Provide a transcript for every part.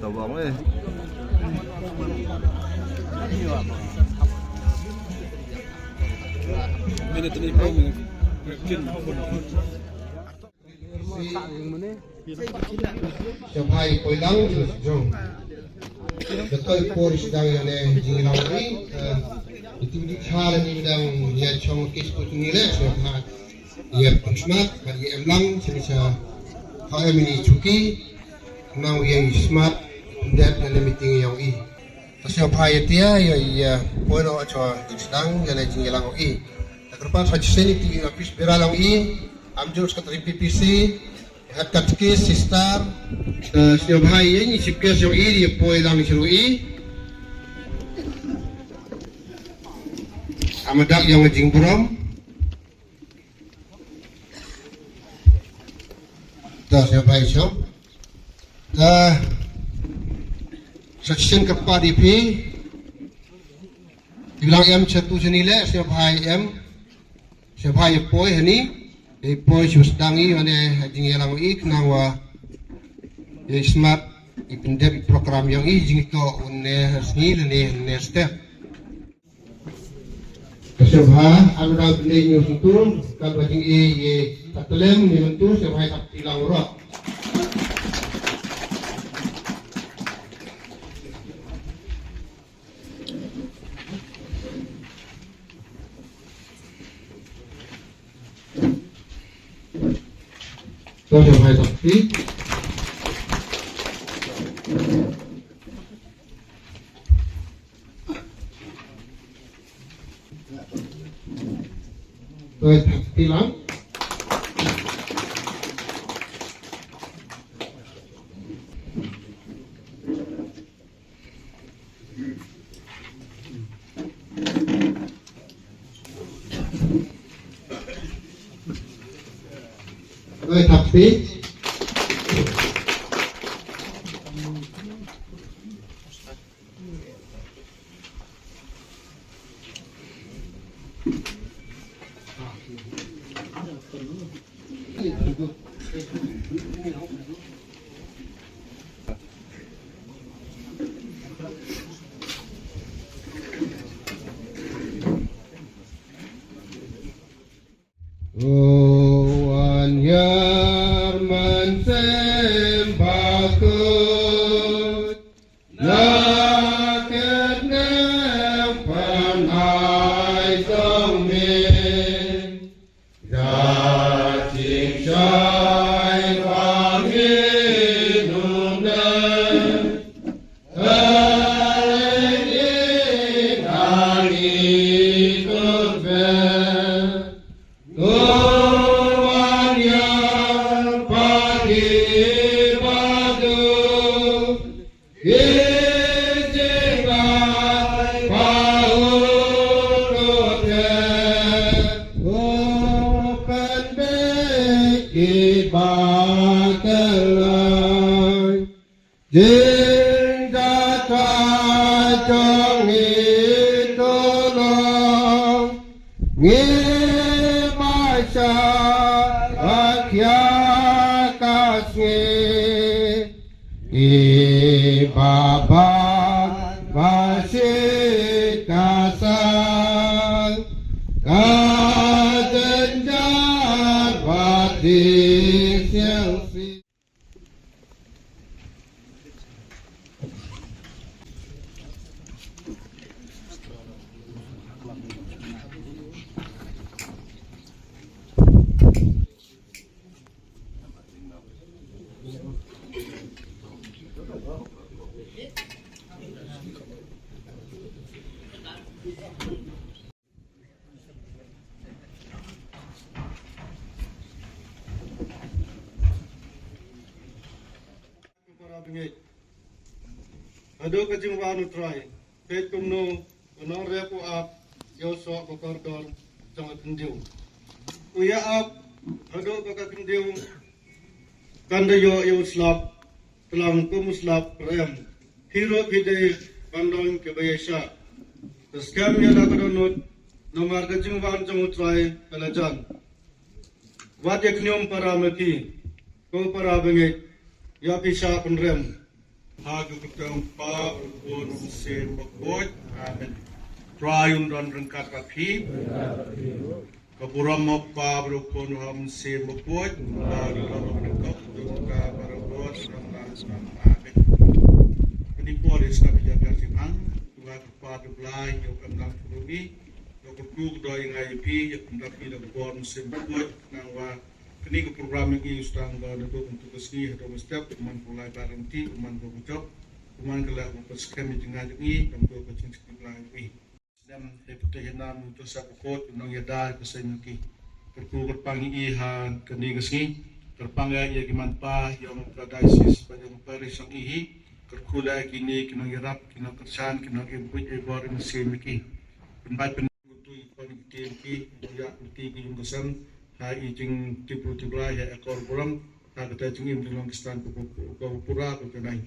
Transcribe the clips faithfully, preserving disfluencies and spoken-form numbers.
Tabang eh. Minute ni pom. Sha phai poi lang sha jong. Da koi por sdang ïa ne jingïalang ri. Itu di cha la ni dang ïa chong kis put ni le sha phai. Ïa pynshmat bad ïa em lang sha sha. Kha em ni chuki. Nang ïa smat dep ïa ne meeting ïa i. Sngewbha ïa tia ïa ïa poi noh sha jingsdang ïa ne jingïalang i. Kyrpad sha chisien ïa ti office bearer lang i. Am jur secretary P P C. Head katekis, sister, eh, sngewbha ïa ngi chief guest jong i ïa poi lang sha ruh i. Am dak ïa nga jingburom. Ta sngewbha ïa shong. Ta sa chisien kyrpad ïa phi. Phi lang em chatu chani le sngewbha ïa em. Sngewbha ïa poi hani, ïa poi shu sdang i, wane, ha jingïalang i, khnang wa, ïa smat, i pyndep i program ïong i, jingto, une, sngi, lane, ne step. Sngewbha, anu da bne nyu sentu, kan wa jing i, ïa, tatlem, ni mentu, sngewbha, tak tilang roh. Tuan Yang Maha Sakti. Tuan Sakti lang. Oi, tapi. Wan yar man sem bakut. Na ket neng pan ai song me. Ga ching chai pa ngi nung ne. Ai ye nang i tun pe. Ko wan yar pa ki ba du. Ngi ba sha ba khia ka sngi. Ngi ba ba ba shi ka sa. Ka jynjar ba ti siang si. Para bangeit. Haduh ka jingwan U Trai, peit kumno u nongrep u ap ïa u soh ba kordor jong ka khyndew. U ïa ap haduh ba ka khyndew kan da ïoh ïa u slap, tlang kum u slap rem. Phi ruh phi dei ban long kiba ïaishah. Te skhem ïa la ka dohnud, namar ka jingwan jong U Trai ka la jan. Wat ïa khñium para ma phi, ko para bangeit, ïa phi shah pynrem. Ha ka kyrteng U Kpa, U Khun, U Mynsiem Bakhuid. Amen. Trai un don ryngkat bad phi. Ka burom U Kpa bad U Khun bad U Mynsiem Bakhuid, ba la long ryngkat bad ka para bangeit. Amen. Kane por ïa sngap ïa ka jingmang, U Kpa U Blai, ïa u em lang kyrkhu, ïa u kyrkhu u doh ïa nga ïa phi, ïa u pyndap ïa ka bor Mynsiem Bakhuid, nangwa kane ka program ïa ngi u sdang ba naduh mynta ka sngi haduh mynstep, u man ka lai ba rynti, u man ka jop, u man ka la u pynskhem ïa jingngeit ïa ngi, kam ka jingshakri Blai ïa ngi. Snem hei pyrthei hei nam u Joseph Bakhuid, u nongïada ka seng ki. Kyrkhu kyrpang ïa i ha kane ka sngi, kyrpang ïa i ïa ki man pa, ïa ka diocese, bad ïa ka parish jong i hi, kyrkhu leh ïa kine ki nongïarap, ki nongkyrshan, ki nongim buit ei bor im mynsiem ïa ki. Pynbeit pyn- Utu i pon i ktien ki, u ïa uti ki yung ka sem, ha i jingtip u tip Blai, ha i akor burom, ha kata jingim jinglong Khristan ko, ko, ko pura ko ka nai.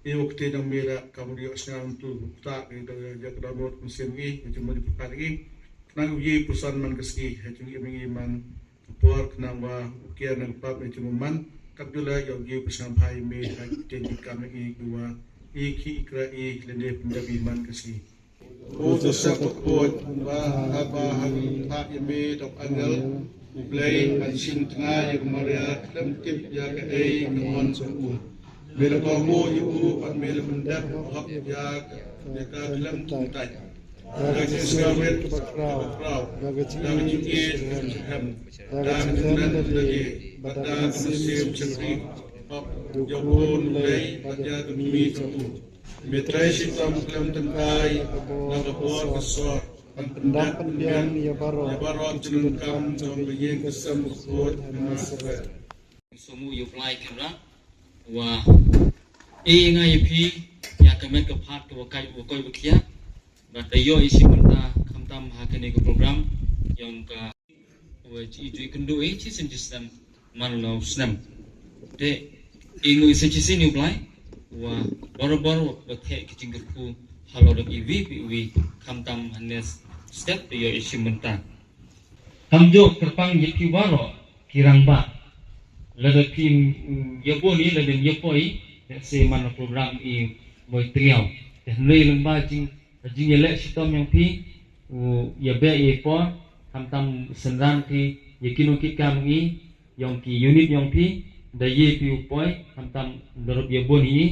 I u ktien nang mira, ka mu ïoh sñiaw utu, u kta, i da, ïa ka dohnud mynsiem i, i jingmut i pyrkhat i. Khnang u ïa pyrsan man ka sngi, ha jingim i man, ka por khnang wa, u kiar na ka pap i jingmut man, kap jula ïa u ïa pyrsan phai me, ha i ktien i kam i ki wa, i ki i kra i, lane pyndap i man ka sngi. U Joseph Bakhuid, ba haba ha ka phah ïa me da u angel U Blei, ban shim tnga ïa ka Maria khlem tip ïa kaei ka mon jong u. Me la kohnguh ïa u bad me la pyndep hok ïa ka, ïa ka khlem tymmen. Da ka jingsngewrit kaba khraw, da ka jingïeit kaba jyrhem, da ka jinglen lade bad da ka mynsiem shakri hok ïa u Khun U Blei bad ïa ka kmie jong u. Me trei shitom khlem tyngkai na ka bor ka sor, ban pyndap pynbiang ïa baroh, ïa baroh ki jingdonkam jong ka ïing ka sem bakhuid ha Nasaret. Sngewbha ïa u Blai Kynrad, wa e nga ïa phi, ïa ka met ka phad ka wa kai wa koi wa khiah, bad da ïoh i shi mynta khamtam ha kane ka program, ïong ka Wa i ju i kynduh i shisien shisnem man la u snem. Te i ngui sa shisien ïa u Blai wa barabor wa theh ki jingkyrkhu halor iwi pa iwi khamtam ha ne step te ïoh i shi mynta. Kam ju kyrpang ïa phi waroh ki rangbah. Lada phi, mm, ïa bun i lada ïa poi, lehse man la program i moi tyngiaw. Te hynrei lyngba jing Ka jingïaleh shitom ïong phi, u ïabeh ïa i por, khamtam synran phi, ïa ki nongkitkam ngi, ïong ki unit ïong phi, da ïa phi u poi, khamtam da rup ïa bun hi,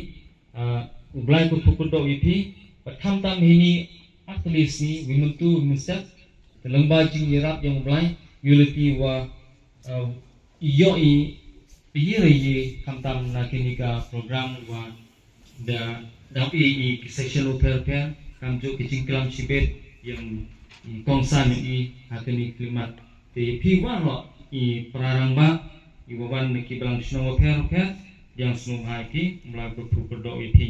ah, u Blai kyrkhu kyrdoh ïa phi, bad khamtam hini, at least ni, wi myntu, wi mynstep, te lyngba jingïarap ïong u Blai, ïa lade phi wa, ah, ïoh i, ïa ïa khamtam na kine ka program wa da dap i, i ki session u pher pher, kam ju ki jingklam shibit ïong i kongsan i ha kine ki klimat. Te phi wan lo i para rangbah, i wa wan na ki balang shnong u pher pher, ïong shnong ha ki, mla kyrkhu kyrdoh i phi.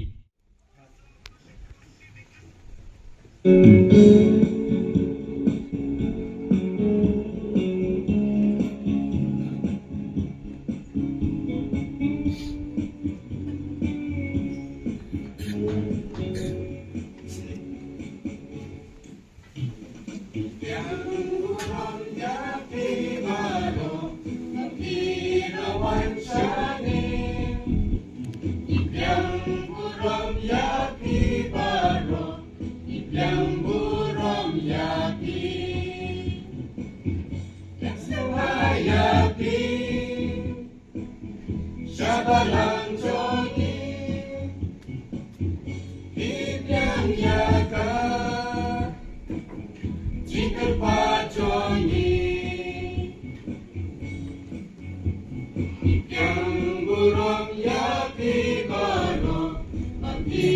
Shabalang jong ngi, i biang ïa ka jingkyrpad jong ngi. I biang burom ïa phi baroh, ba phi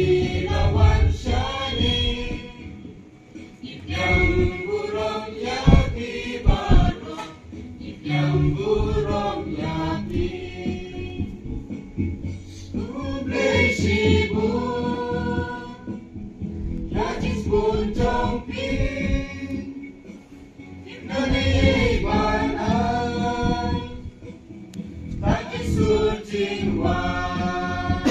la wan shane. I biang burom ïa phi baroh, i biang burom ïa phi. U Blei shibun, ïa jingshibun jong phi. Im don ei ban ai, bad ki sur jingwan.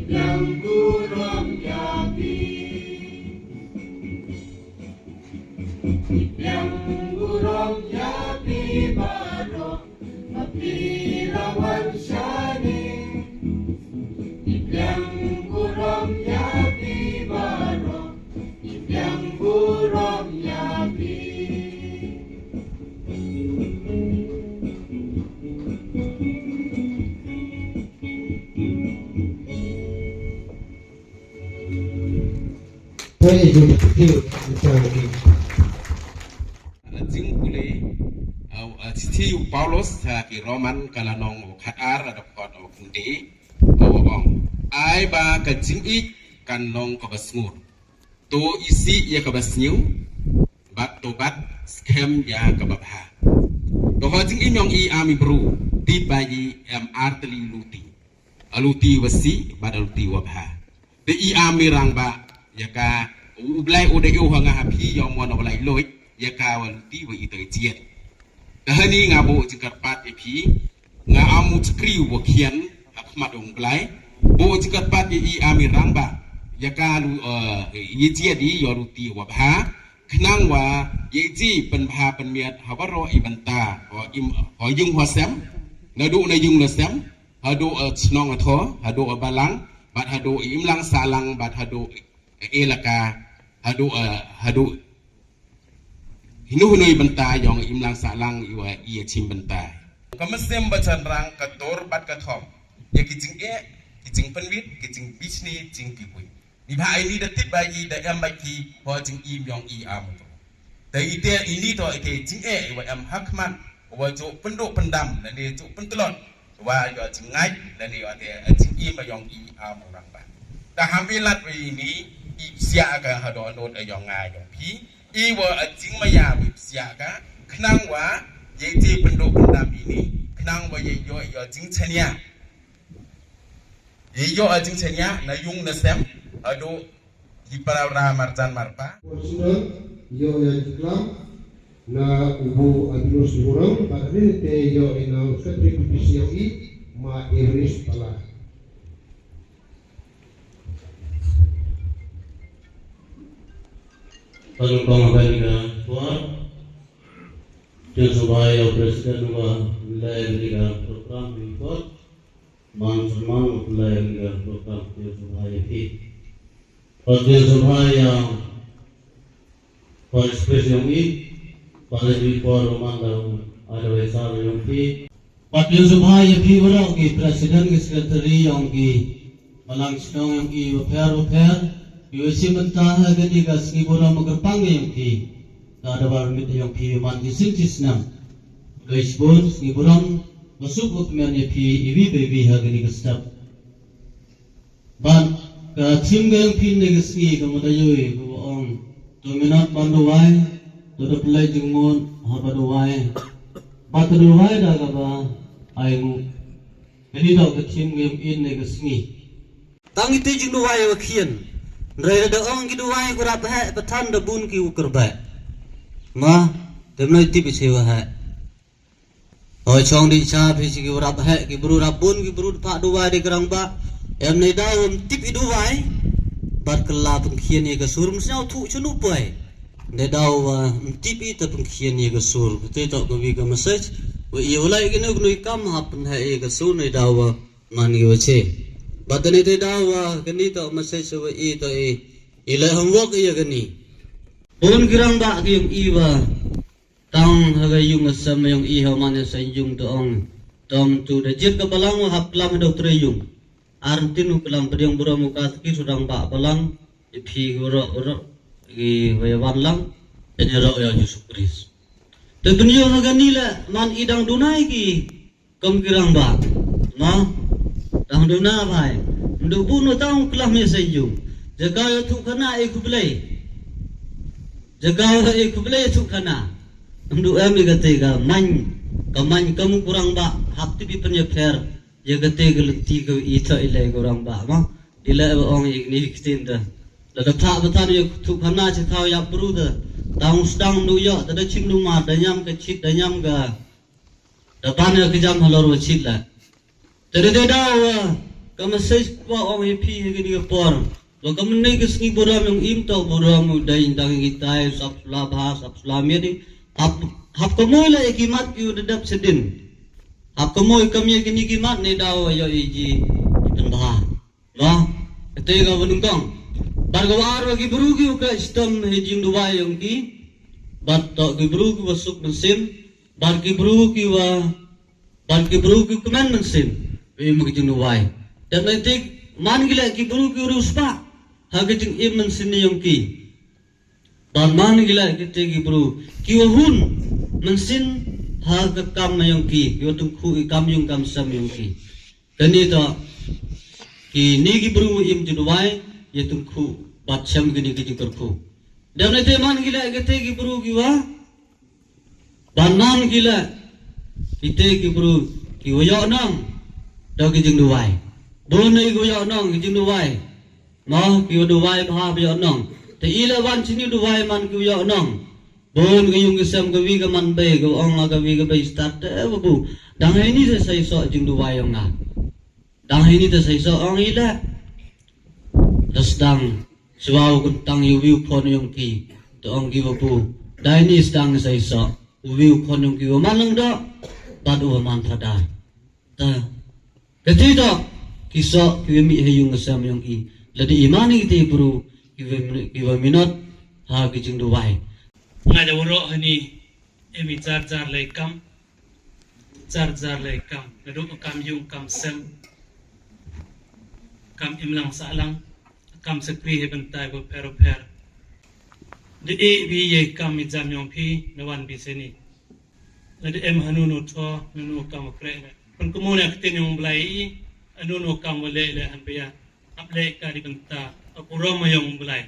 Biang burom ïa phi. Biang burom ïa phi baroh. Phi la wan shane. Biang burom ïa phi baroh. Biang burom ïa phi. Jingpule, uh, uh, shithi u Paulus ha ki Roman ka lynnong u khatar, dkhot u khyndai, u ong: Ai ba ka jingïeit kan long kaba sngur. To isih ïa kaba sniew, bad to bat skhem ïa kaba bha. To ha jingim jong i Army Bru, tip ba i em ar tylli luti. A luti wa sih, bad a luti wa bha. Te i Army Rangbah, ïa ka, u Blei u da ïoh ha nga ha phi, ïa u mon u Blei loj, ïa ka wa luti wa i to i jied. Te hani nga buh jingkyrpad ïa phi, nga am u chakri wa khian, ha khmat u Blei, buh jingkyrpad ïa i Army Rangbah, ïa ka lu, eh, ïa jied i, ïa luti wa bha, khnang wa, ïa i ji pynbha pynmiat, ha baroh i bynta, ha im, ha ïung ha sem, naduh na ïung na sem, haduh, eh, chnong ha thaw, haduh, eh, balang, bad haduh, eh, imlang sahlang, bad haduh, eh, elaka, haduh, eh, haduh, hinu hinu i bynta, ïong imlang sahlang, iwa, i chim bynta. Ka mynsiem ba shynrang ka tur bad ka thom. Ïa ki jingeh, ki jingpynwit, ki jingbishni, jingpipui. Ni ba ai ni da tip ba i da em ba ki, ha jingim jong i Army Bru. Te i te i ni to i te jingeh i wa em ha khmat, wa ju pynduh pyndam, lane ju pyntlot, wa ïa jingngeit, lane ïa te jingim ba jong i Army Rangbah. Te ha mi lad wa i ni, i psiah ka ha dohnud jong nga jong phi, i wa jingmaya wa i psiah ka, khnang wa, ïa i te pynduh pyndam i ni, khnang wa ïa ïoh ïa jingchania. Ïa ïoh ïa jingchania, na ïung na sem, haduh, i para ra marjan marpa. President, ïoh ïa jingklam, na u Bah Abinus Burong, bad ni te ïoh ïa na u Secretary P P C ïoh i, Ma Iris Pala. Pynlong kong ha kane ka por. Ïa sngewbha ïa u President wa leh ïa kane ka program report. Man syrman wa leh ïa kane ka program, ïa sngewbha ïa phi. Bad ïa sngewbha ïa Vice President yong i, bad ïa phi por wa man da u advisor yong phi. Bad ïa sngewbha ïa phi waroh ki President ki Secretary yong ki balang shnong yong i bapher bapher, ki wa shim bynta ha kane ka sngi burom kyrpang yong phi. Ka dawa miet yong phi man ki sien ki snem. Ka shibun sngi burom, ka suk ka kmen ïa phi iwi pa iwi ha kane ka step. Bad ka thim ka yong phi ne ka sngi ka mut aïu ka wa ong. To minot ban duwai, to da pynleit jingmut haba duwai. Bad to duwai da kaba ai nguh. Kane dei ka thim ka yong phi ne ka sngi. Tang ite jingduwai wa khian. Hynrei da ong ki duwai ku rap heh, ba than da bun ki u kyrpeh. Ma, te mno ite bi chewa heh. Hoi chong di cha phi chi ki rap heh, ki bru rap bun, ki bru pha duwai di ka rangbah. Em ne daw em tip i duwai. Bad kylla pynkhian ïa ka sur, ym sñiaw thuh chanu poi. Ne daw wa em tip i ta pynkhian ïa ka sur. Te to ka wi ka message. Wa i wa lai ki nuk nui kam hap pynheh ïa ka sur ne daw wa man ki wa che. Bad ne te daw wa kani to message wa i to i. I lai homework ïa kani. Bun ki rangbah ki yong i wa Tang ha ka yung ka sem yong i ha man ya sa yung to ong. Tong tu da jit ka balang wa hap klam ha dau tre yung. Ar tin u klam pdiang burom u ka ki sudang ba balang. I phi u ro u ro. I wa ya wan lang. Ini ro ya Yesu Kris. Te pynïoh ha ka ni la man i dang dunai ki. Kam ki rangbah. Ma. Dang duna bhai. Mdu bu no tang klam ya sa yung. Jaka ya tu kana e kublai. Jaka ya e kublai tu kana. Mdu em i kate ka man. Ka man kam ku rangbah. Hap ti bi pen ya pher. Ya kate ka lenti ka i ta i lai ku rangbah. Ma. Di lai ba ong i ni kitin da. Da da pha batan ya tu kana cha kau ya bru da. Tang sdang mdu ya. Da da chim mdu ma. Da nyam ka chit da nyam ka. Da ban ya ka jam halor wa chit la. Te da da da wa. Ka message kwah ong ïa phi ha kane ka por. Ba ka mynne ka sngi burom ïong i ym toh burom u dei tang ïa kitai, sap sula bha, sap sula miet i. Hap, hap kynmaw la ïa ki mat ki u da dep sha dien. Hap kynmaw ïa ka miet kine ki mat ne daw ïa i ji pynbha. Ba, kata ka ba nyngkong. Bad ka ba ar ba ki bru ki u khreh shitom ha jingduwai ïong ki. Bad toh ki bru ki ba suk mynsiem. Bad ki bru ki ba, bad ki bru ki kmen mynsiem. Ba im ha ka jingduwai. Dep na ïa kata man ki leh ki bru ki u riewspah ha ka jingim mynsiem ïong ki. Bad man ki leh kita ki bru ki u hun mynsiem ha ka kam ïong ki, ki u tyngkhuh ïa ka kam ïong kam sem ïong ki. Kane toh kine ki bru im jingduwai ïa tyngkhuh bad shem kine ki jingkyrkhu. Dep na ïa kata man ki leh kita ki bru ki wa Bad man ki leh kita ki bru ki wa ïoh nong da ki jingduwai. Bun na ki wa ïoh nong ki jingduwai. Mo ki wa duwai bha ba ïoh nong. Te i leh wan sini duwai man ki wa ïoh nong. Bun ka ïung ka sem ka wi ka man bei ka wa ong ka wi ka bei stad te wa bu. Dang hei ni te sa i soh jingduwai ïong nga. Dang hei ni te sa i soh ong i leh. Da sdang shuwa u kyntang ïa u wi u khon ïong ki. Te ong ki wa bu. Dai ni sdang sa i soh u wi u khon ïong ki wa man lang doh bad u wa man thada. Ta kati doh ki soh ki wa mih ha ïung ha sem ïong ki. Lada i man i te bru ki wa, ki wa minot ha ki jingduwai. Nga da waroh hani em i jar jar lei kam. Jar jar lei kam. Naduh kam ïung kam sem. Kam imlang sahlang. Kam sakri hi bynta ba pher pher. Da i bi ye kam i jam ïong phi na wan bi seni. Lada em hanu no tho, hanu no kam wa kreh ne. Pun kumune ktien ïong Blai i, hanu no kam wa leh leh han pia. Ap leh ka di bynta, ap burom ïong Blai.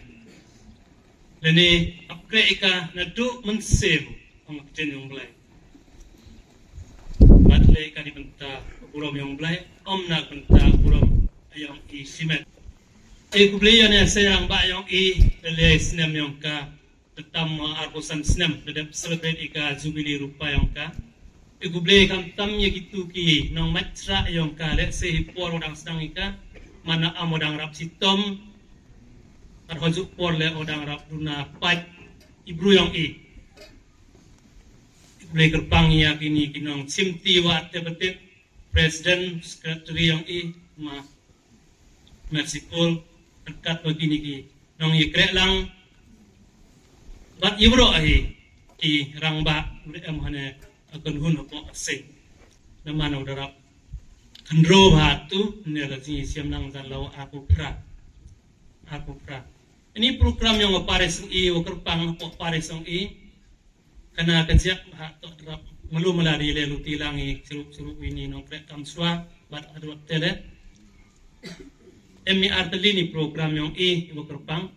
Lane ap kreh ka naduh mynsiem ong ktien ïong Blai. Bad leh ka di bynta burom ïong Blai, om na bynta burom ïong i simet. Ai kublei ïa ne sayang ba ïong i, leh snem ïong ka, tetam arphew san snem, da dep celebrate i ka Jubilee Rupa ïong ka. Ai kublei kam tam ïa kitu ki nongmait sra ïong ka, leh se hi por u dang sdang i ka, mana am u dang rap sitom, ar hojuk por leh u dang rap duna pait, i bru ïong i. Blei kyrpang ïa kini ki nong chimti wa te betit, president, secretary ïong i, ma Mercy Paul, kat wa kini ki nong i kreh lang. Bat i bro ahi ki rang ba, bre em hane akun hun hapo asing. Naman u darap khandro ba tu ne la jing siam lang jan law aku pra. Aku pra. Ini program ïong paris i, wa kyrpang hapo paris ïong i. Kana ka jiak ha to drap malu mala ri le luti lang i chirup chirup wini nong krek kam swa bat adwat tele. Em mi arteli ni program ïong i wa kyrpang.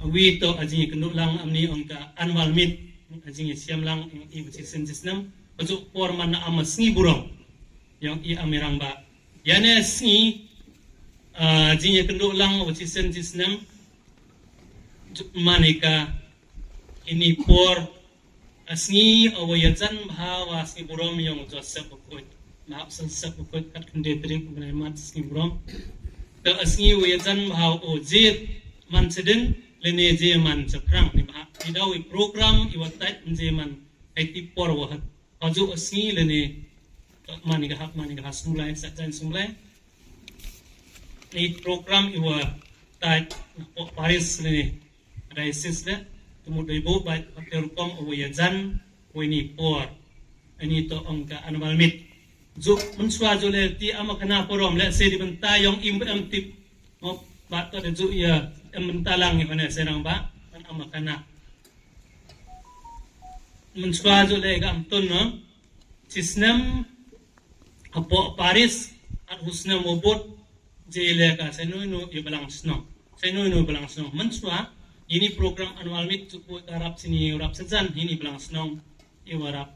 Wi to ajing i kenduk lang amni ong ka annual meet ajing i siam lang ïong i wa chisen chisnem. Pajuk por man na am sngi burong ïong i am i rang ba. Yane sngi ajing i kenduk lang wa chisen chisnem. Juk man i ka ini por a sngi a wa ïajan bha wa sngi burom ïong Joseph Bakhuid. Bha u Joseph Bakhuid kat khynde tarik u bnai March sngi burom. Te a sngi wa ïajan bha u jied man chedin lane jied man chaphrang ni bha. Ni daw i program i wa tait jied man ai ti por wa hat. Aju a sngi lane man i ka hap man i ka ha sunglai sa jan sunglai. Ni program i wa tait na pok paris lane. Diocese le, tumu doi bo bai, ate rukom o ya jan, o ni por. Ani to ong ka annual meet. Ju, mun swa ju le, ti ama kana porom le, se di benta yong im em tip. Mo, ba to de ju ya, em benta lang i hone se rang ba, man ama kana. Mun swa ju le ka am tun no. Chisnem, apo paris, at husnem obot, je le ka senoi no i balang snong. Senoi no i balang snong. Mensua, ini program annual meet cukup ka rap sini rap sejan, ini balang snong, i warap.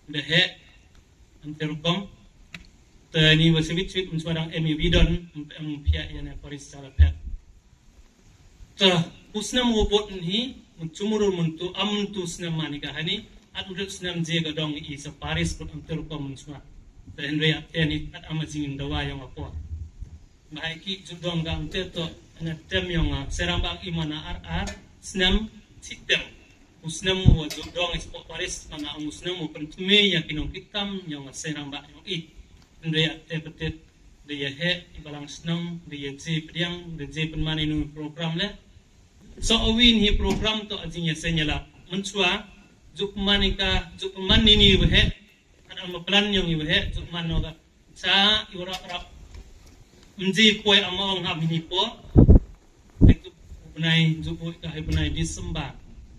Dehe, ante rukom. Te ini wasibit sibit mensua dang emi widon, em pia i ane paris sara pet. Te, husnem obot ni, menchumurul mentu, am tu snem mani ka hani, at udut snem je ka dong i sa paris put ante rukom mensua. Hynrei ap ten it at ama jing dawa yong apo. Ba hai ki judong ga ang te to ana tem yong a serang bang imana ar ar snem sitem. U snem u judong is po paris mana ang u snem u pentme ya kinong kikam yong a serang bang yong i. Hynrei ap te petet de ya he i balang snem de ya je pediang de je penmani nu program le. So awin hi program to ajing ya senyala. Mensua juk manika juk mani ni we he. Kan ama plan yong i waheh juk man no ka sa i warap rap. Mji poi ama ong ham hini po. Itu benai jubu ka hai benai Disember.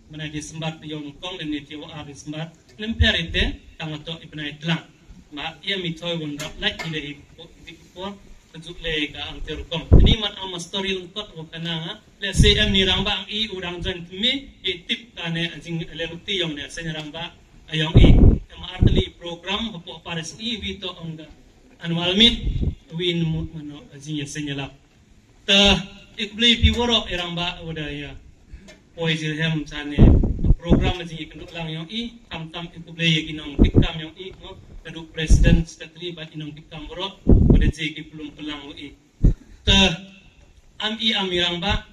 Benai Disember tu yong kong dan ni tiwa ar Disember. Lem per ite tang ato i benai telang. Ma ia mi toi won rap lek i le i po i po. Juk le ka ang ter kong. Ini man ama story lengkot wa kana nga. Le C M ni rang ba ang i u rang jan tmi i tip ka ne ajing le luti yong ne sen rang ba ayong i. Em arteli program hapoh Paris i wi to ong da annual meet wi nemu mano ajing ya senyalap. Te ik beli pi woro irang ba uda ya. Poi jilhem sane program ajing i kenduk lang yong i tam tam ik beli ya ginong kikam yong i no. Keduk president secretary ba inong kikam woro uda ji ki pelum pelang i. Te am i am irang ba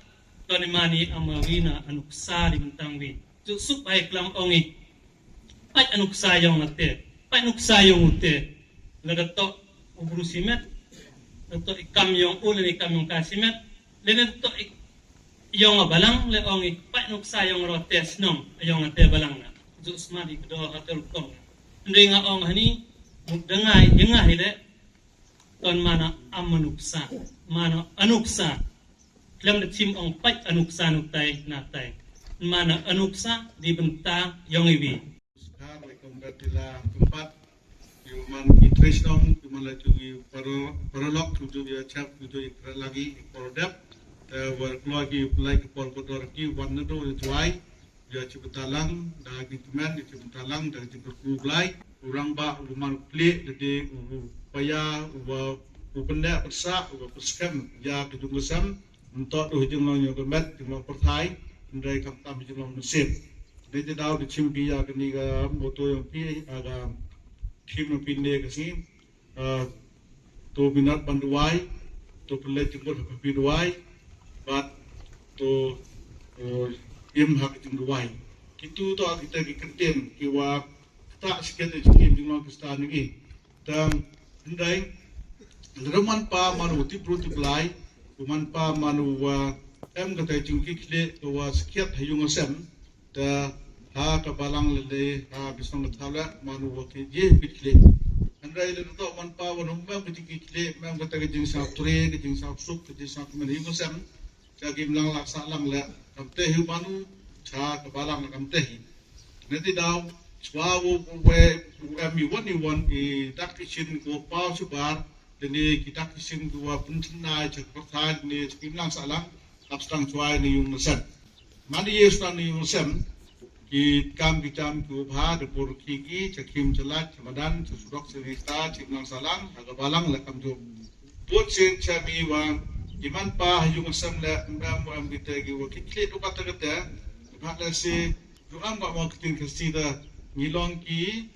to ni mani am wi na anuksa di bentang wi. Juk suk bai klam ong i. Pait anuksa yong ate. Pait anuksa yong ute. Le dato ubru simet. Dato ikam yong u le ikam yong ka simet. Le dato ik yong a balang le ong i. Pait anuksa yong rote snong yong ate balang na. Juk sma di kedo hatel kong. Ndri nga ong hani muk dengai dengai le. Ton mana am anuksa. Mana anuksa. Klem da chim ong pait anuksa nuk tai na tai. Mana anuksa di benta yong iwi. Skar le kong da tila tempat. Yu man ki trisnong yu man la chu yu paralok chu yu chap chu yu kra lagi yu por dep. Te war kloi ki plai ki por bodor ki wan nado yu juai. Yu chi betalang da ki temen yu chi betalang da ki perku blai. Urang ba u man plik dadi u paya u ba u pendek pesa u ba peskem ya ki jung kesem. Entok tu hijing long yang kemet jing long perthai. Ndai kam tam hijing long nasib. Dai te dau di chim pi ya kini ka moto yang pi aga chim yang pi ne ka si. Ah, to minat ban duwai, to pelai jingkut ha pi duwai, bat to, eh, im ha ka jing duwai. Kitu to kita ki kenten ki wa kata sikit jingim jingong Kristan ni. Tang ndai lero man pa manu ti bru ti pelai, man pa manu wa em kata jingki kle ko wa sikit ha yung asem. Te ha ka balang lele ha bisong ka thala manu wa ki ye bit kle. Hynrei le to man pa wa num mem ka jing ki kle mem ka ta ka jing sa tre ka jing sa suk ka jing sa kmen hi ko sem. Ka kim lang lak sa lang le kam te hi manu cha ka balang kam te hi. Ne ti dau chwa wo we em mi wan ni wan i dak ki chin ko pa chu bar. Dene ki dak ki chin ko wa pun chin nai cha ka thai dene kim lang sa lang. Hap stang chwa ni yung sen. Mani ye stan ni yung sem ki kam ki jam ki u bha de pur ki ki cha kim cha lach cha madan cha surok cha rita cha nang salang ha ka balang la kam ju. Put sin cha mi wa ki man pa ha yung sem le mbam wa mi te ki wa ki kli du ka te ka te. Bha le si ju am ba mo ki tin ka si da ngi long ki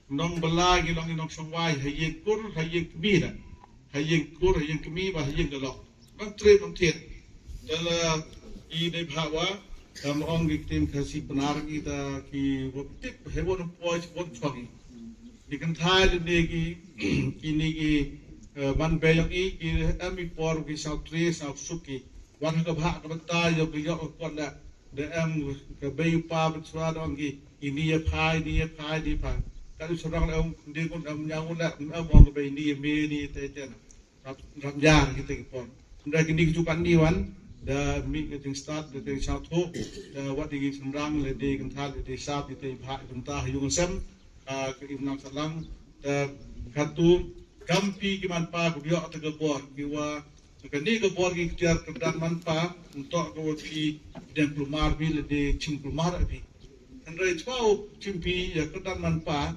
nong bala ngi long ngi nong shong wai ha yeng kur ha yeng kmi da. Ha yeng kur ha yeng kmi ba ha yeng ka lok. Bang tre bang thiet. Dala i dei bha wa kam ong ki tim ka si pnar ki ta ki wa tip he wa no poi si wa chong. Ki kan thai le ne ki ki ni ki, eh, man be yong i ki em i por ki sau tre sau suk ki. Wan ka bha ka bata yo ki yo ko la. De em ka bei pa ba chwa dong ki ini ya phai ni ya phai ni phai. Ka du chwa dong em de kun em nyang la em ong ka bei ni ya me ni te te na. Rap rap jar ki te ki pon. Nda ki ni ki chukan ni wan da mi ka jing start da te sa tho da wat di ki chwa dong le de kan tha le de sa ki te pha kan ta yung sem. Ka im nang salang da ka tu kam pi ki man pa ku yo ta ka bor ki wa Kane ka bor ki tiar ka dan man pa ntok ka wa phi deng kulmar bi le de chim kulmar abi. Hynrei chwa u chim phi ya ka dan man pa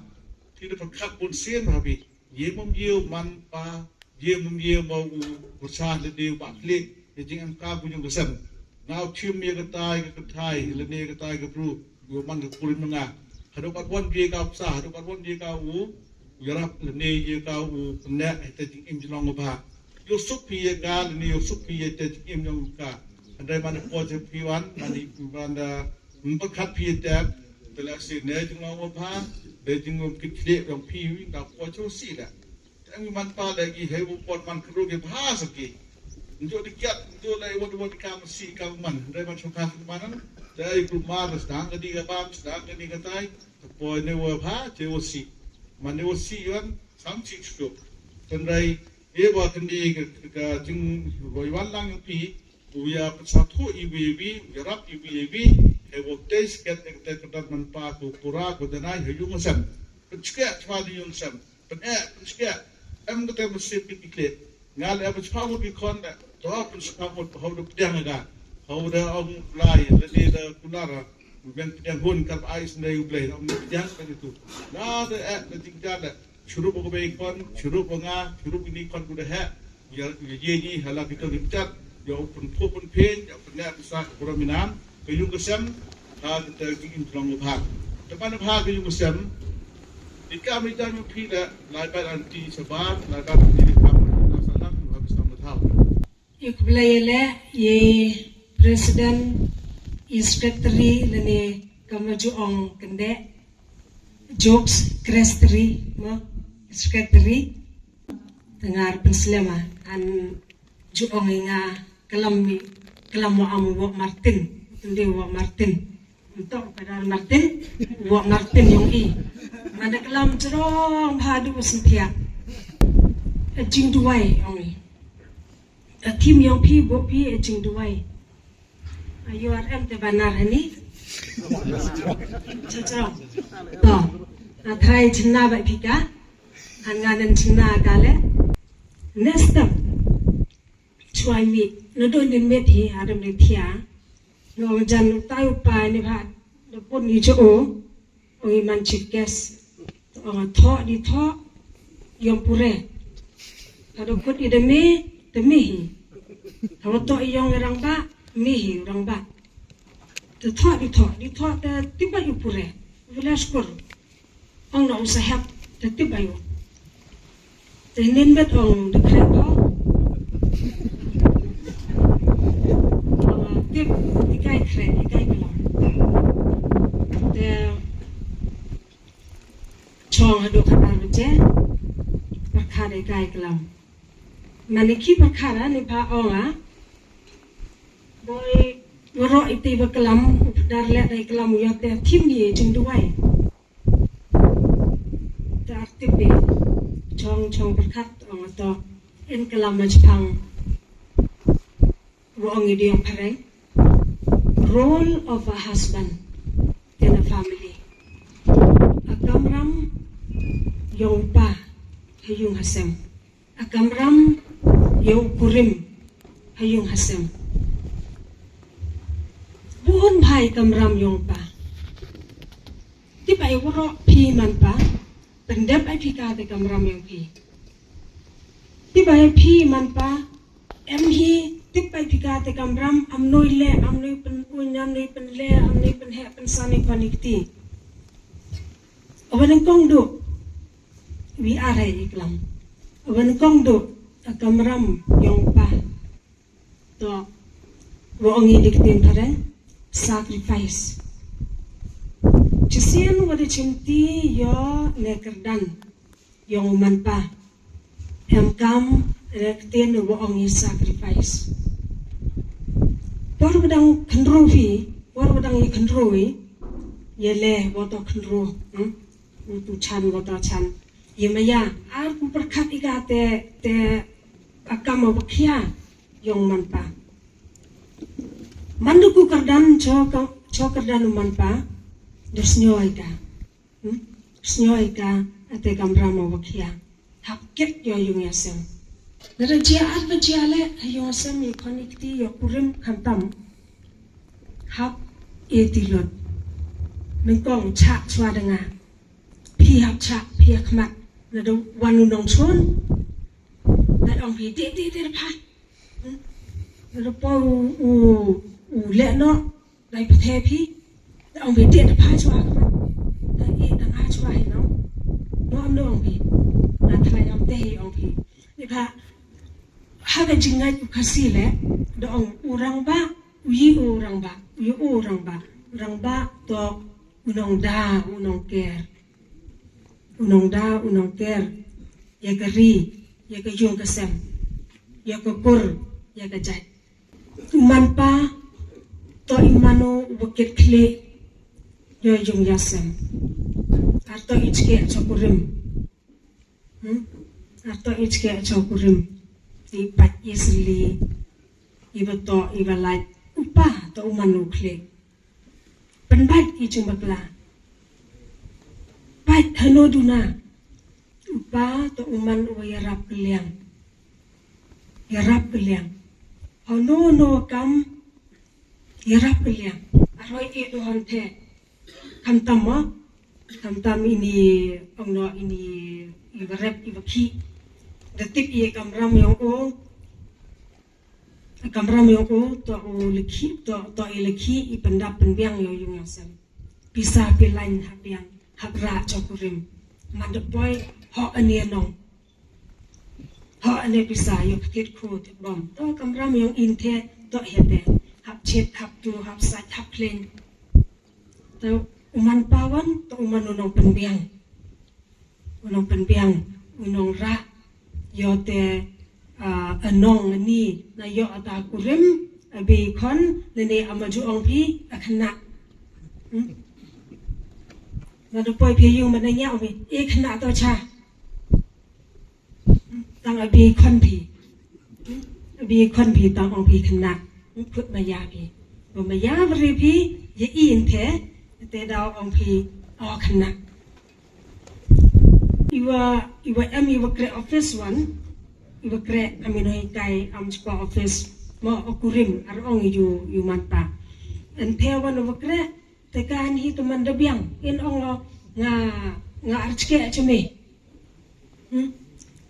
phi da pyrkhat bun sien abi. Ye mum ye man pa ye mum ye ma u bursa le de ba klik ye jing em ka bu jing ka sem. Nga u chim ye ka tai ka tai le ne ka tai ka bru ye man ka kurim nga. Hadok at wan ye ka psa hadok at wan ye ka u u yarap lane ïa ka u pyneh ïa ka jingim jong u bha. Ïoh suk phi ïa ka lane ïoh suk phi ïa ka jingim jong ka. Hynrei man poi jong phi wan man i ban da ym pyrkhat phi ïa ka. Te la si ne jong u bha de jingim ki khlieh jong phi wi da poi jong si da. Te ngi man pa le ngi hei u pon man kru ki bha sa ki. Njo di kiat njo le wat wat ka si ka man. Hynrei man shoka ki man. Te ai kru mar sdang ka di ka bam sdang ka di ka tai. Poi ne wa bha te wa si. Man ne wa si yuan sam si suk. Tendai e wa kendi ka jing wa yuan lang pi. U ya pynsa thu i wi wi, u ya rap i wi wi. E wa te sket e te ka man pa ku pura ku denai he yung sem. Pynchke chwa di yung sem. Pyneh pynchke. Em ka te masip ki kle. Nga le ba chwa mut ki khon da. To pun chwa mut hau da pdiang ga. Hau da ong lai da de da kular. Ben pdiang hun kar ai sndai u blai ong pdiang ka tu. Na da eh da jingkar da. Shurup ko bei khon, shurup nga, shurup ini khon ku da he. Ya ye ni hala kita ni pdiang. Ya pun phu pun pin, ya pun ya sa prominam. Ka yung ka sem ha ka ter ki in trong bha. Te ban bha ka yung ka sem. Di ka mi jam phi da lai ba an ti sa ba, lai ba an ti ka ma na sa na ha ka sa ma thau. Ïa khublei ïa le ïa president, ïa secretary lane ka ma ju ong kynde jokes secretary ma secretary. Te nga ar pynslem a an ju ong ïa nga klam mi klam wa am wa Martin. Tynde wa Martin. Ntok ka dar Martin wa Martin yong i. Mana klam jrong bha du syntia. A jingduwai yong i. A thim yong phi bo phi a jingduwai. A U R M te banar hani. Jrong. To. A trai chna ba phi ka. An nganen chna ka le. Next up. Chwa i mih na don din met hi adam ne thia. No jan u tai u pai ne bha da pun ni jo o. Ong i man chief guest. Ong a tho di tho yong pure. Ka do kut i da me da me hi. Ka do tho i yong i rang ba me hi rang ba. Da tho di tho di tho da tiba i pure. Village kur. Ong na u sahep te tip ayu. Te nin bet ong de kre ko. Ong tip ikai kre ikai klo. Te chong hadu khatar bete. Perkara ikai klam. Mane ki perkara ni pa ong a. Boi waro iti ba klam. Dar le dai klam u yote tim ni jingduwai. Te artip i chong chong pyrkhat ong ato in klam ma chpang. Wa ong i diong phareng. Role of a husband in a family. A kamram yong pa ha yung ha sem. A kamram yong kurim ha yung ha sem. Bun bha i kamram yong pa. Tip ai waro phi man pa. Pyndep ai phi ka te kamram yong phi. Tip ai phi man pa. Em hi tip ai phi ka te kamram am noi le am noi pyn uin am noi pyn le am noi pyn he pyn sa ni kon ikti. Awan kong du. Wi ar hai iklam. Awan kong du. A kamram yong pa. To wa ong i dik tin pare sacrifice. Chisien wa da chimti yo ne kyrdan yong u man pa. Em kam ne ktien wa ong i sacrifice. Por wa dang khynru hi, por wa dang i khynru hi. Ye le wa to khynru. Hmm? U tu chan wa to chan. Ye maya ar ku pyrkhat i ka te te akam wa khia. Yong man pa. Man du ku kyrdan cho ka cho kyrdan u man pa. Du snyo ai ka. Hmm? Snyo ai ka ate kamram wa khia. Hap kit yo yung ya sem. Nada jia at ba jia le ha yung sem i konikti yo kurim khantam. Hap e tilot. Nengkong chak chwa denga. Phi hap chak phi hap khmat. Nada wanu nong chun. Nada ong phi di di di pha. Rupa u u u le no dai pathe phi. Da ong bete da pha chwa ka. Da e da nga chwa hi no. Ong no ong phi. Nga trai ong te hi ong phi. Ni pha ha ka jingngeit u Khasi le da ong u rangbah, u yi u rangbah, u yi u rangbah. U rangbah to u nongda u nongker. U nongda u nongker ïa ka ri, ïa ka ïung ka sem, ïa ka kur, ïa ka jait. U manpa to i mano uba kit khlieh ïa ïung ïa sem. Ar to i jkeh chokurim. Hmm? Ar to i jkeh chokurim. I pait i sli, iba to iba lait. U pa to u mano khlieh. Pynbait i jingbakla. Pait hano duna. U pa to u man uba ïarap kylliang. Ïarap kylliang. Hano no kam ïarap kylliang. Aroi e do hon the. Khamtam mo. Khamtam ini ong no ini iba rep iba khih. Da tip i kamram ïong o. Kamram ïong o to u laki to to i laki i pyndap pynbiang ïong ïung ïong sem. Pisa pilain hap biang hap rah chokurim. Man da poi ho ane nong. Ho ane pisa ïong kit khu tip bom. To kamram ïong in the to hete. Hap chit hap tu hap sait hap khleng. To u manpa wan to u man u nongpynbiang. U nongpynbiang u nongrah ïoh te a nong ni na ïoh ata kurim abi khon lane ama ju ong phi a khynnah. Hmm? Ma da poi phi ïung ma da ñiah ong phi e khynnah to cha. Tang abi khon phi. Abi khon phi tang ong phi khynnah. Phut ma ïa phi. Ba ma ïa bri phi ïa i inte te daw ong phi o khynnah. Iwa iwa em iwa kreh office wan. Iwa kreh am ino hikai am chpa office. Mo o kurim ar ong yu yu mata. Ente wan iwa kreh te kan hi teman da biang in ong lo nga nga archke chme. Hmm?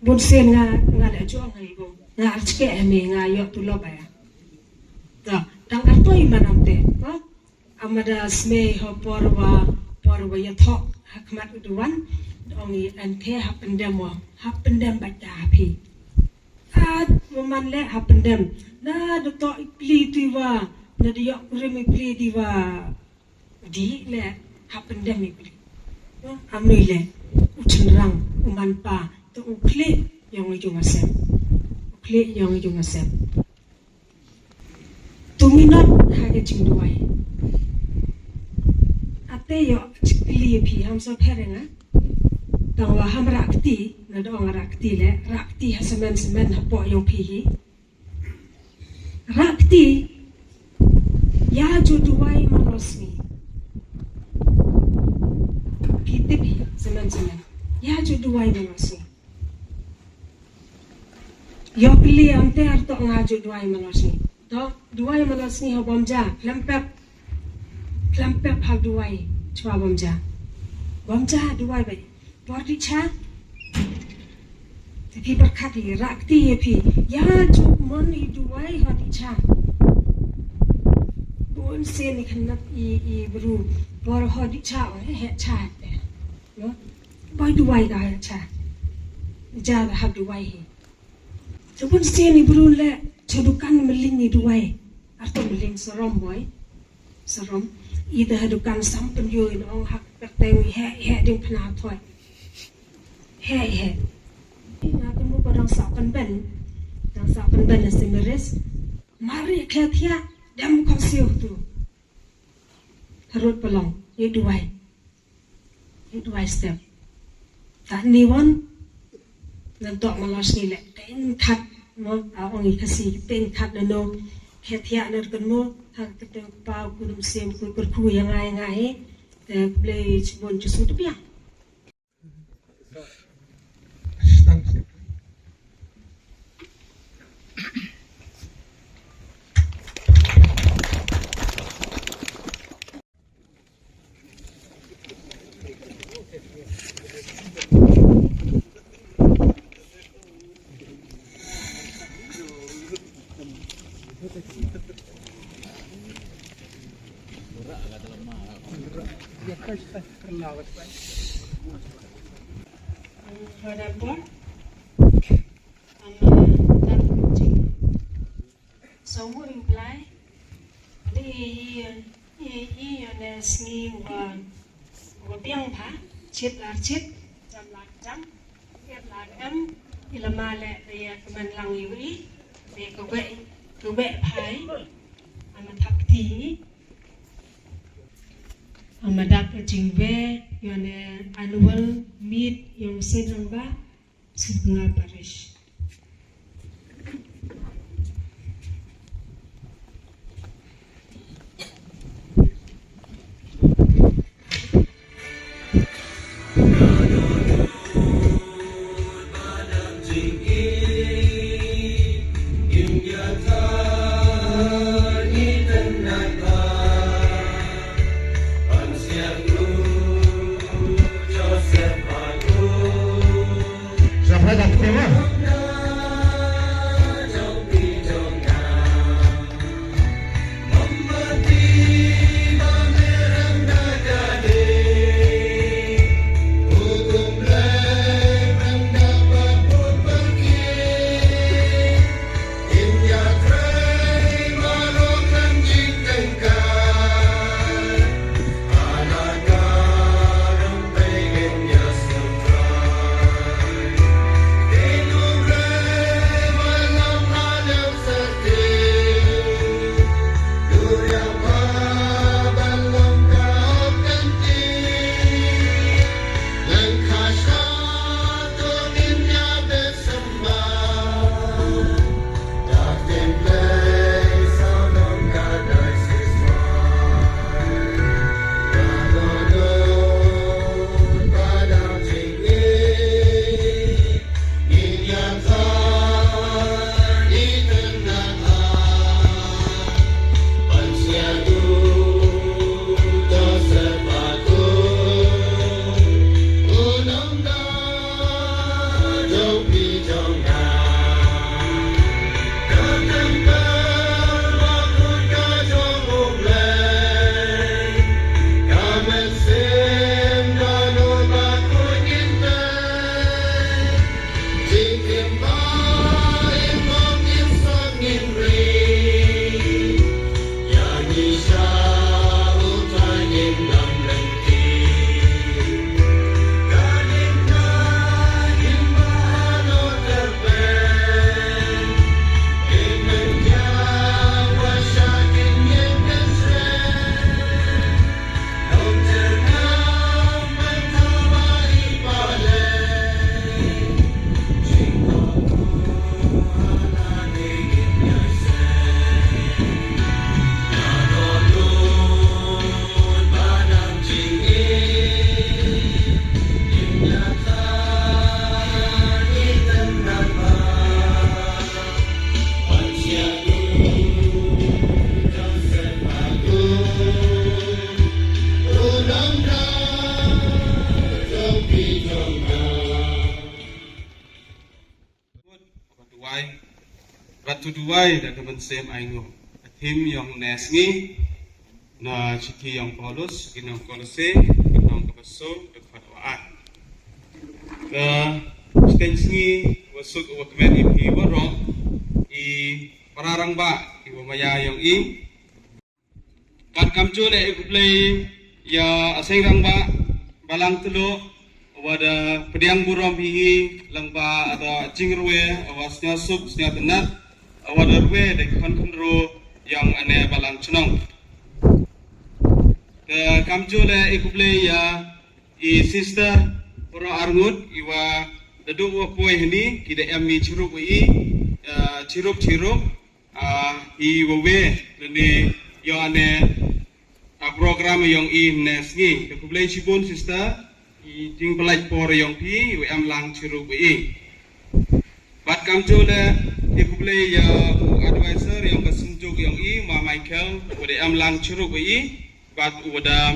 Bun sien nga nga le ju ong ai bo nga archke me nga ïoh tulop aya. Ta tang artoi manam te. Ha? Amada smei ho por wa por wa ïathoh ha khmat u duwan. Ong i ente ha pyndem wa ha pyndem bata ha phi. At wa man le ha pyndem na da to i pli ti wa na da ïoh kurim i pli ti wa. Di le ha pyndem i pli. Amnui le u chynrang u manpa to u khlieh ïong i jong asem. U khlieh ïong i jong asem. Tu minot ha ka jingduwai. Ate ïoh chikli phi ham so phereng a. Tang wa ham rakti na dong rakti le rakti ha semen semen ha po ïong phi hi. Rakti ïa ju duwai manosni. Ki tip hi semen semen ïa ju duwai manosni. Ïoh kli ante ar to nga ju duwai manosni. To duwai manosni ha bom ja klem pep. Klem pep ha duwai chwa bom ja. Bom ja duwai bai. Por di cha. Te phi pyrkhat hi rakti ïa phi ïa ju mon i duwai ha di cha. Bun sien i khynnah i i bru por ha di cha o he cha te. No. Bai duwai da he cha. Ja da ha duwai hi. Te bun sien i bru le cha dukan mling i duwai. Ar to mling sarom boi. Sarom i da ha dukan sam pynjoi na ong hak kyrteng he he ding phna thoi. He he. Nga tu mu ko dang sa pynben. Dang sa pynben na simiris. Mari khe thia dem ko siu tu. Harut pelong i duwai. It wise step. Ta ni won nan tok malos ni le teng khat mo a ong i Khasi teng khat na no khet ya na kan mo ha ka teng pau ku dum sem ku kur ku ya ngai ngai te blei chibon chu su tpia. Wadapur. Ama tak jing. Somu implai. Di i i i yone sngi wa wa biang pha. Chit lar chit. Jam lar jam. Yat lar em. Ilama le de ya kemen lang iwi. De kube kube phai. Ama tak ti. Ama dak jingwe yone annual meet yong Sengrangbah Sutnga Parish. Duwai, bad to duwai da ka mynsiem ainguh. Ka thim yong ne sngi na shithi yong Paulus ki nong Kolose, ka nong ka baso, ka khat wa at. Ka shiteng sngi wa suk wa kmen i phi waroh i para rangbah i wa maya yong i. Bad kamjooh leh i khublei ïa a Seng Rangbah Balang Tylluh, wa da pdiang burom hi hi, lyngba a da jingrwai, wa sñiawsuk sñiawtynnat, wa da rwai da ki khon khynroo yong ane Balang Chnong. Ka kamjooh leh i khublei ïa i sister Poro Arngut, i wa da duh wa poi hani, ki da em i chirup i, eh, chirup chirup, Ah, i wa we, lane, ïa ne, ah, program yong i ne sngi. Ka khublei shibun sister, i jingpyllait por yong phi, i wa em lang chirup i. Bad kamjooh leh, i khublei ïa u advisor yong ka synjuk yong i, Ma Michael, u wa da em lang chirup i, bad u wa da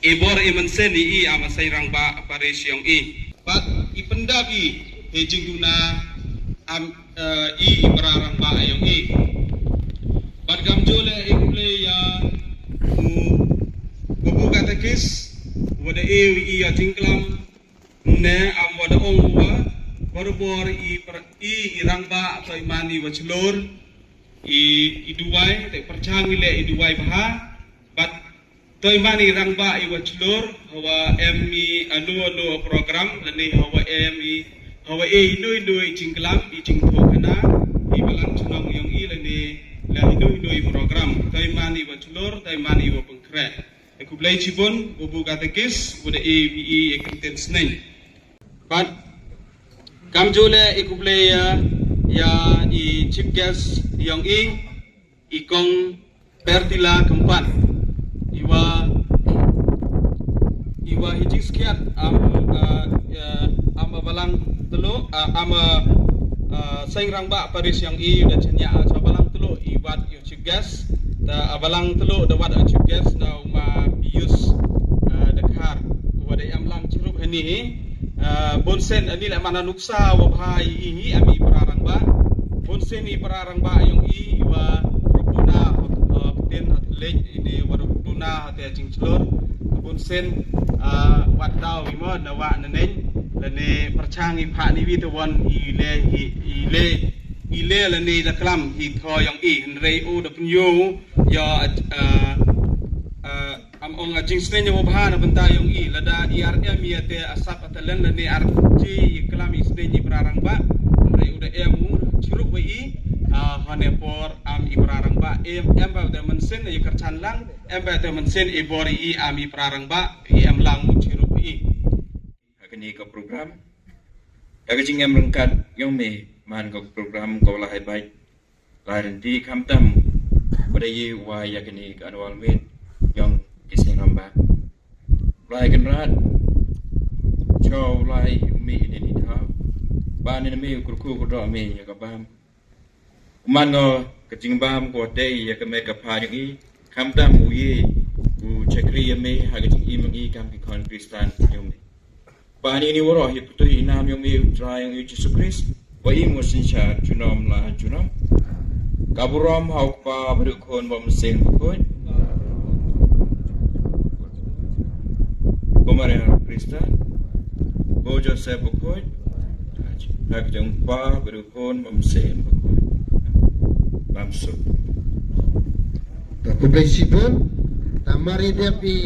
i bor i mynsiem i i a ma Seng Rangbah parish yong i. Bad i pyndap i, i jingduna am, eh, i i para rangbah yong i. Bad kamjooh leh i khublei ïa u, u babu katekis, wa da i i ïa jingklam, ne am wa da ong u Barabor i pra-, i, i rangbah, to i man i wa chlur, i, i duwai, te pyrchang i leh i duwai bha, bad to i man i rangbah i wa chlur, hawa em i anu anu program, lane hawa em i, hawa e inu inu i jingklam, i jingthoh khana, i balang chnong yong i lane, la inu inu i program, to i man i wa chlur, to i man i wa pynkreh. E khublei chibun, u bu katekis, u da e, e, e, e kyntien sneng. Bad, kam ju le e khublei ya, ya i chief guest yong i, i kong Pertila Kempan. I wa, i wa hi jingskhiat, am, ah, ya, am a balang tulu, ah, am a, ah, seng rangbah paris yong i, da chanya, ah, cha balang tulu, i wat chief guest, da, ah, balang tulu da wat, ah, chief guest na u ma Pius, ah, Dkhar. Wa da em lang chirup hani hi. Ah, bun sien ani le mana nuksa wa bha i hi, i hi, am i para rangbah. Bun sien i para rangbah yong i wa rup duna, ah, ktien ha leit ini wa rup duna ha te jingchlur. Bun sien, ah, wat daw i mo na wa na neng. Lane pyrchang i pha ni wi te wan i le hi, i le i le lane da klam hi tho yong i, hynrei u da pynyoh ya, ah, ah, am ong a jingsneng ya wa bha na bynta yong i, lada i ar em ya te asap a talent lane ar ji i klam i sneng i para rangbah, hynrei u da em u chirup wa i, ah, hane por am i para rangbah, em, em ba te mynsen i kyrchan lang, em ba te mynsen i bor i am i para rangbah, i em lang u chirup wa i. Ha kane ka program. Da ka jingem ryngkat yong me man ka program ka wa la hai bait. La rynti khamtam. Wa da ye wa ya kane ka annual meet yong ki seng rangbah. Blai Kynrad. Chow lai me ine ni thaw. Ba ne me u kyrkhu kyrdoh me ya ka bam. U man ngo ka jingbam ko te ya ka me ka pha yong i. Khamtam u ye u chakri ya me ha ka jingim yong i kam ki khon Khristan yong me. Ba ni ni waroh hi putui i nam yong me u Trai yong i Jisu Khrist. Wa i mo sin cha junom la junom. Ka burom ha u Kpa bad u Khun bad u Mynsiem Bakhuid. Ko Maria Khristan. Ko Joseph Bakhuid. Ha ka jong u Kpa bad u Khun bad u Mynsiem Bakhuid. Bam suk. Ka khublei shibun. Ta mari dep i